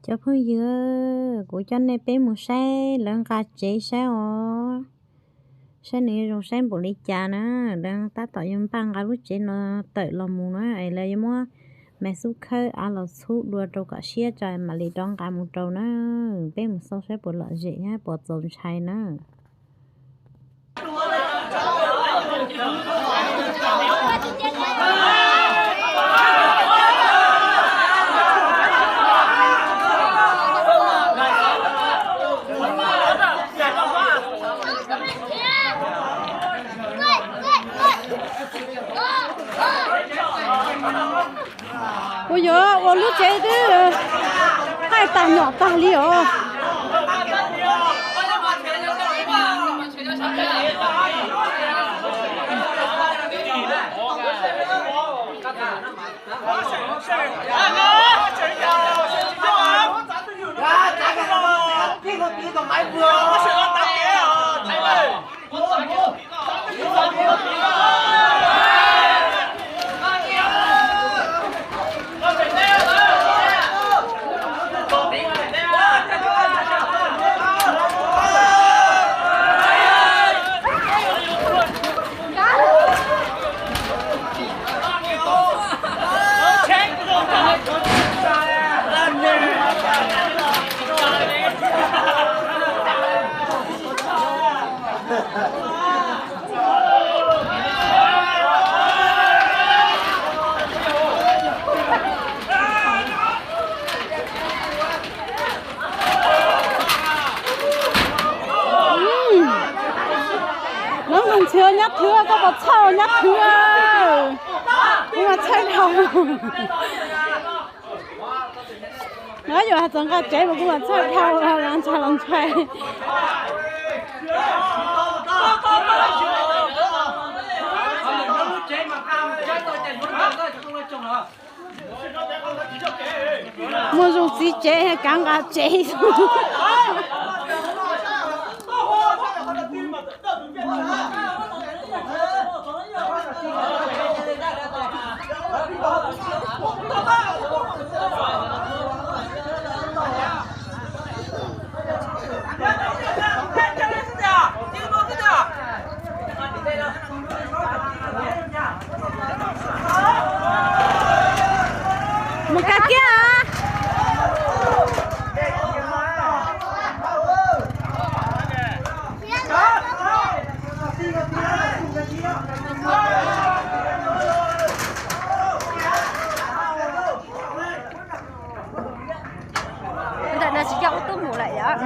Cov phooj ywg, kuv coj nej peb mus saib lawv nqa tsev saib os. Saib nws yuav zoo saib npaum li cas na. Lawv tab tom yuav npaj nqa lub tsev no tawm los mus na, es lawv yuav muab me xub khawb av los txhub dua rau kom siab tso mam li rov nqa mus rau na. Peb mus xauj saib puas lom zem thiab puas txaus ntshai na. Kuv yuav ua lub tsev twb qaij tag nyom tag li os. Lawv nqus ntxhias nyob thwv, koj puas txhawj nyob thwv? Kuv mas txhawj dhau. Lawv yuav hais txog nqa tsev mas kuv mas txhawj dhau, ntshai los ntshai. Muaj zoo txiv tsev kav nqa tsev. Mus kag kiag. Ntawm no tsis yog ub tub mus lawm yom.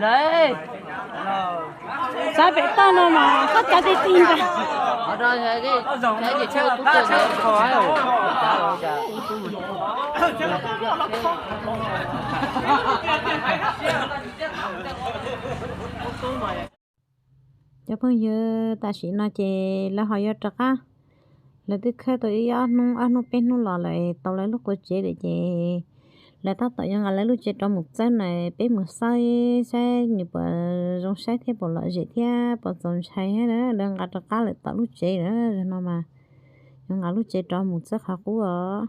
Lawv xav pem toj no mas qab cav ti ti ntag. Cov phooj ywg, tam sim no ces lawv ho yuav rov qab Lawv twb khawb tau ib ob hnub, ob hnub peb hnub los lawm tau lawv lub qua tsev lawm ces lawv tab tom yuav nqa lawv lub tsev rov mus txawb na, peb mus xauj saib nws puas zoo saib thiab puas lom zem thiab puas txaus ntshai thiab na. Lawv nqa rov qab lawm tom lub tsev lawm, zaum no mas yuav nqa lub tsev rov mus txawb qhov qub os.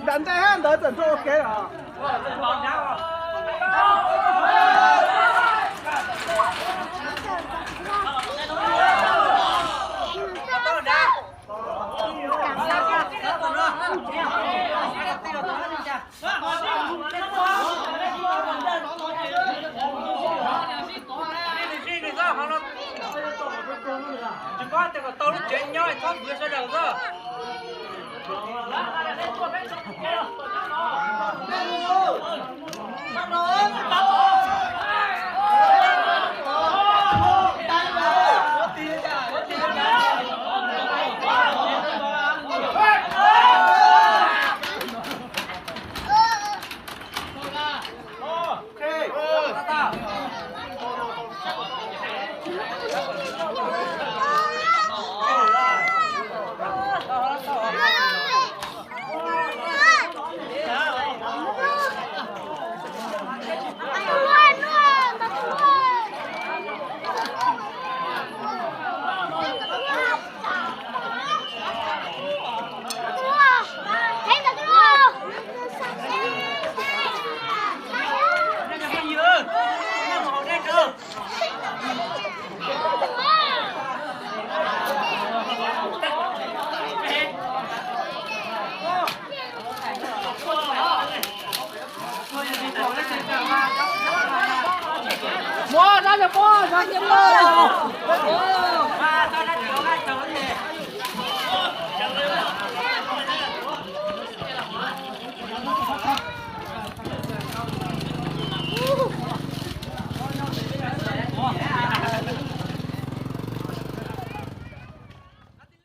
Nram ntej ntawd txawm rau kev os. Tsis paub tias kom tau lub tsev nyob txhob vwv sawv daws xwb.